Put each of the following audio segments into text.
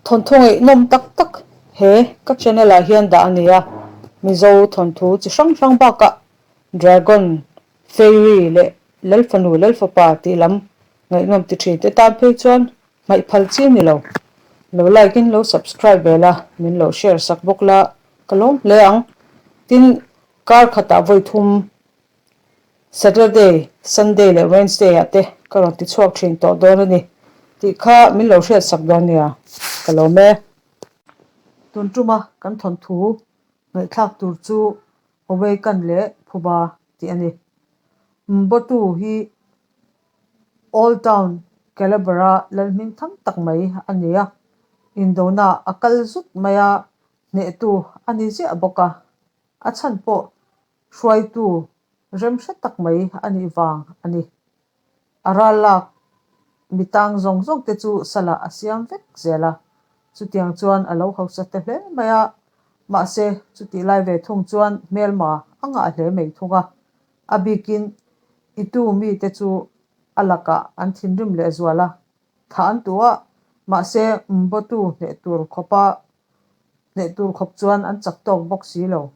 Thawnthu ngaihnawm tak tak he ka channel ah hian dah a ni a, Mizo thawnthu chi hrang hrang bakah Dragon, Fairy leh Lalfanu Lalfapa tih lam ngaihnawm ti thin te tan phei chuan hmaih phal chi ni lo. Lo like in lo subscribe ve la, min lo share sak bawk la ka lawm hle ang. Tin, kar khatah vawi thum Saturday, Sunday leh Wednesday ah te ka rawn ti chhuak thin tawh dawn a ni tih kha min lo hriat sak dawn nia, ka lawm e. Tun tuma kan thawnthu ngaihthlak tur chu Awaken leh Phuba tih a ni. Mbotu hi Old Town Calabar-a lalhming thang tak mai a ni a, indona a kal zut mai a, hnehtu a ni ziah bawk a, a chhan pawh Hruaitu remhre tak mai a nih vang a ni. A ral lak mi tang zawng zawng te chu salah a siam vek zel a, chutiang chuan a lo hausa te hle mai a, mahse chutih lai ve thung chuan hmelma a ngah hle mai thung a, a bikin i tu mite chu a lakah an thinrim lehzual a, thah an tu a, mahse Mbotu hneh tur khawpa hneh tur khawp chuan an chak tawk bawk si lo.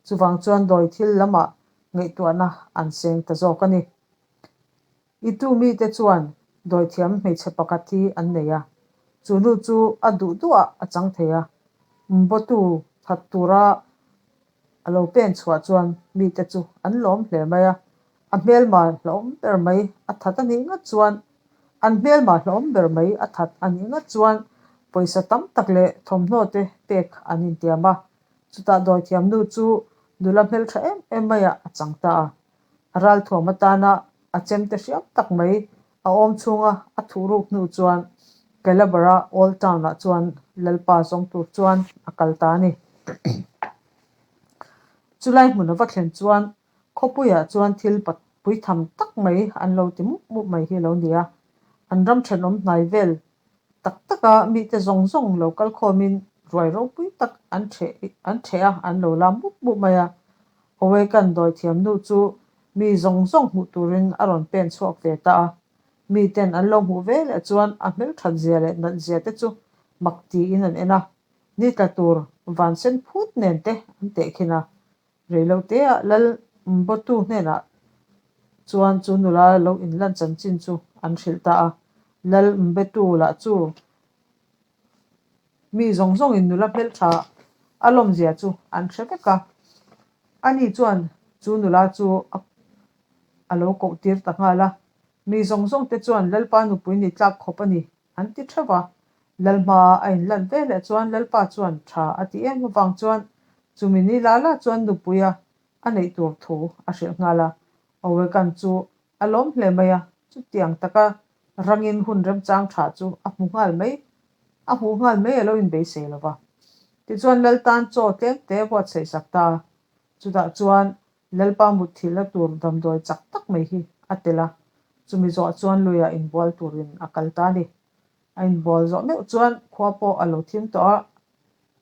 Chuvang chuan dawi thil lamah ngaihtuahna an seng ta zawk a ni. I tu mite chuan dawithiam hmeichhe pakhat hi an nei a, chu nu chu a duh duhah a chang thei a. Mbotu that tura a lo pen chhuah chuan mite chu an lawm hle mai a, a hmelma hlauhawm ber mai a that a nih ngat chuan an hmelma hlauhawm ber mai a that a nih ngat chuan pawisa tam tak leh thawmhnaw te pek an intiam a. Chutah dawithiam nu chu nula hmeltha em em maiah a chang ta a. A ralthuam atana a chemte hriam tak mai a awm chhunga a thuh ruk hnu chuan Calabar-a Old Town-ah chuan Lalpa zawng tur chuan a kal ta a ni. Chulai hmun a va thlen chuan khawpuiah chuan thil puitham tak mai an lo ti mup mup mai hi a lo ni a. An ram thenawm hnai vel Tak taka mite zawng zawng lo kal khawmin ruai ropui tak an ṭheh an ṭheh a, an lo lam mup mup mai a. Awakan dawithiam nu chu mi zawng zawng hmuh turin a rawn pen chhuak ve ta a. Miten an lo hmuh ve leh chuan a hmelṭhat zia leh nalh zia te chu mak tiin an en a. Ni tla tur van sen phut nen te an tehkhin a. Reiloteah Lal Mbotu hnenah chuan chu nula lo inlan chanchin chu an hrilh ta a. Lal Mbetu lah chu mi zawng zawngin nula hmeltha a lawmzia chu an hre vek a. Ani chuan chu nula chu a lo koh tir ta nghal a. Mi zawng zawngte chuan Lalpa nupui ni tlak khawp a ni An ti theuh a, Lalhma a inlan ve leh chuan Lalpa chuan tha a ti em avang chuan chumi ni la la chuan nupuia a neih tur thu a hrilh nghal a. Awekan chu a lawm hle mai a, chutiang taka rangin hun remchang tha chu a hmu nghal mai a hmuh nghal mai a lo inbeisei lo va. Tichuan Lal tan chaw tlemte a buatsaih sak ta a, chutah chuan Lalpa mutthilhna tur damdawi chak tak mai hi a tel a, chumi zawh chuan luiah inbual turin a kal ta a ni. A inbual zawh meuh chuan khua pawh a lo thim tawh a,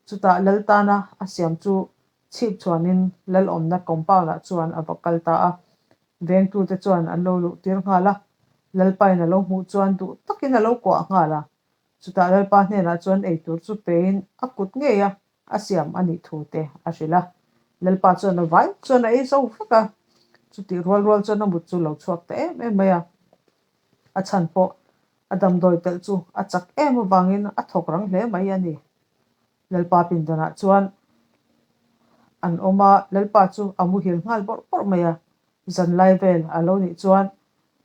chutah Lal tana a siam chu chhip chhuanin Lal awmna compound-ah chuan a va kal ta a. Vengtute chuan an lo luh tir nghal a, Lalpain a lo hmuh chuan duh takin a lo kuah nghal a, chutah Lalpa hnenah chuan eitur chu pein a kut ngei a, a siam a nih thu te a hrilh a. Lalpa chuan a vai chuan a ei zo vek a, chutih rual rual chuan a mut chu lo chhuak ta em em mai a. A chhan pawh a damdawi telh chu a chak em avangin a thawk rang hle mai a ni. Lalpa pindanah chuan an awm a, Lalpa chu a muhil nghal bawrh bawrh mai a. Zanlai vel a lo nih chuan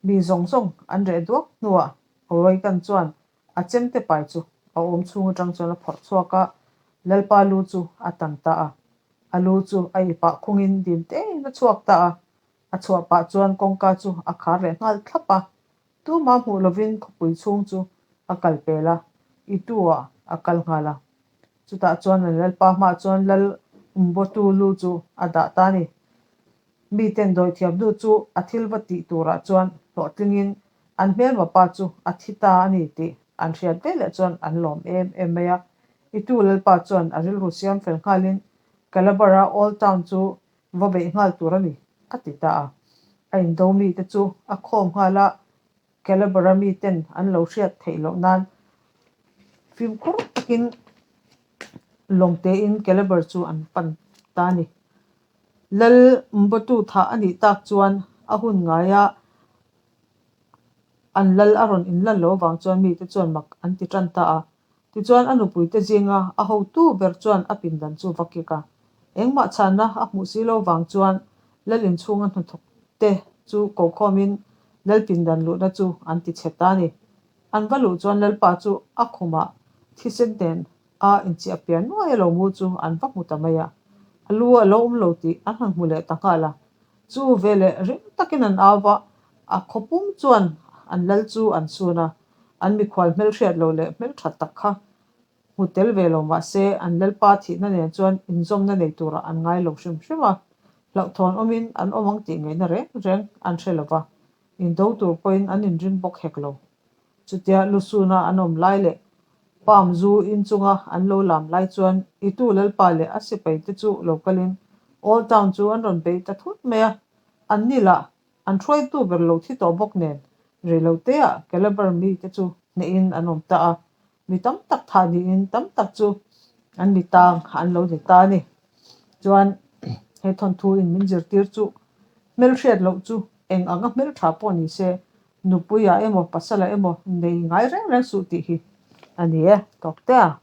mi zawng zawng an reh duak hnuah Awakan chuan A chemte pai chu a awm chhung atang chuan a phawrh chhuak a, Lalpa lu chu a tan ta a. A lu chu a ipah khungin dim tein a chhuak ta a. A chhuah pah chuan kawngka chu a khar leh nghal thlap a. Tumah hmuh lovin khawpui chhung chu a kal pel a, i tu-ah a kal nghal a. Chutah chuan an Lalpa hmaah chuan Lal Mbotu lu chu a dah ta a ni. Miten dawithiamnu chu a thil va tih turah chuan hlawhtlingin an hmelma pa chu a thi ta a ni tih an hriat veleh chuan an lawm em em mai a. I tu Lalpa chuan a rilru siam fel nghalin Calabar-a Old Town chu va beih nghal tur a ni, a ti ta a. A indo mite chu a khawm nghal a, Calabar-a miten an lo hriat theih loh nan fimkhur takin. takin lawng tein Calabar chu an pan ta a ni. Lal Mbotu thah a nih tak chuan a hun ngaia an lal a rawn inlan lo avang chuan mite chuan mak an ti tan ta a. Tichuan a nupuite zinga a hotu ber chuan a pindan chu va kik a. Engmah chhanna a hmuh si lo vang chuan lal inchhunga hnathawk te chu ko khawmin lal pindan luhna chu an ti chhe ta a ni. An va luh chuan lalpa chu a khumah thisen nen a inchiah pian nuai a lo mu chu an va hmu ta mai a. A lu a lo awm lo tih an han hmu leh ta nghal a. Chu veleh ring takin an au va, a khawpum chuan an lal chu an sun a. An mikhual hmelhriat lo leh hmelthat tak kha hmu tel ve lo mah se, an lalpa thihna nen chuan inzawmna nei turah an ngai lo hrim hrim a, hlauhthawn awmin an awm ang tih ngaihna reng reng an hre lo va, indo tur pawhin an inring bawk hek lo. Chutia lusuna an awm lai leh palm zu inchunga an lo lam lai chuan Itu lalpa leh a sipaite chu lo kalin Old Town chu an rawn bei ta thut mai a, anni lah An hruaitu ber lo thi tawh bawk nen reiloteah Calabar mite chu hnehin an awm ta a, mi tam tak thah niin tam tak chu an mi tang an lo ni ta a ni. Chuan he thawnthu in min zirtir chu hmelhriat loh chu eng anga hmeltha pawh ni se nupuiah emaw pasalah emaw nei ngai reng reng suh tih hi a ni e, tawk te a.